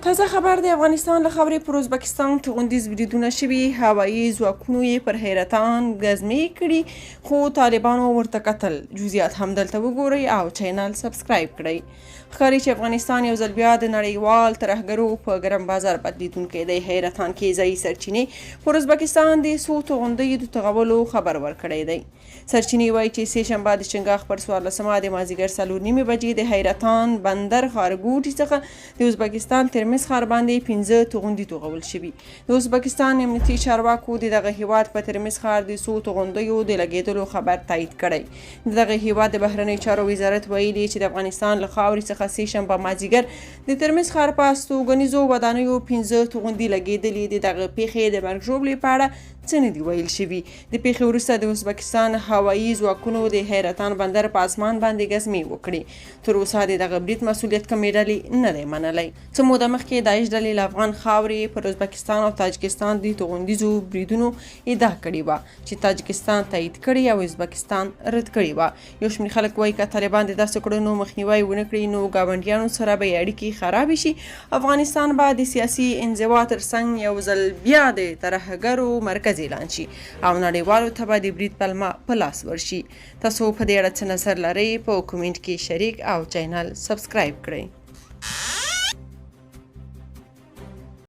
تازه خبر د افغانستان له خاورې پر ازبکستان توغندیز بریدونه شوي، هوایي ځواکونو یې پر حیرتان ګزمې کړي، خو طالبانو ورته کتل. جزئیات هم دلته وګورئ او چینل سبسکرایب کړئ. ښکاري چې افغانستان یو ځل بیا د نړیوال ترهګرو په ګرم بازار بدلیدونکی دی. حیرتان کې ځایي سرچینې پر ازبکستان د څو توغندیو د توغولو خبر ورکړی دی. سرچینې وایي چې سې شنبه د چنګاښ پر 14مه د مازیګر 4:30 بجې د حیرتان بندر ښارګوټي څخه د ازبکستان ترمز ښار باندې 5 توغندي توغول شوي. د ازبکستان امنیتي چارواکو د دغه هیواد په ترمز ښار د څو توغندیو د لګېدلو خبر تایید کړی. د دغه هیواد د بهرنیو چارو وزارت ویلي چې د افغانستان له خاورې څخه سې شنبه مازیګر د ترمز ښار په استوګنیزو ودانیو 5 توغندي لګېدلي. د دغه پیښې د مرګ ژوبلې په اړه څه نه دي ویل شوي. د پیښې وروسته د ازبکستان هوایي ځواکونو د حیرتان بندر په اسمان باندې ګزمې وکړې. تر اوسه د دغه برید مسولیت کومې ډلې نه دی منلی. څه موده مخکې داعش ډلې له افغان خاورې پر ازبکستان او تاجکستان د توغندیزو بریدونو ادعا کړې وه چې تاجکستان تایید کړې او ازبکستان رد کړې وه. یو شمېر خلک وایي که طالبان د داسې کړنو مخنیوی ونه کړي نو ګاونډیانو سره به یې اړیکې خرابې شي. افغانستان به د سیاسي انزوا ترڅنګ یو ځل بیا د ترهګرو مرکز اعلان شي او نړیوالو ته به د برید پلمه په لاس ورشي. تاسو په دې اړه څه نظر لرئ؟ په کومنټ کې شریک او چینل سبسکرایب کړئ.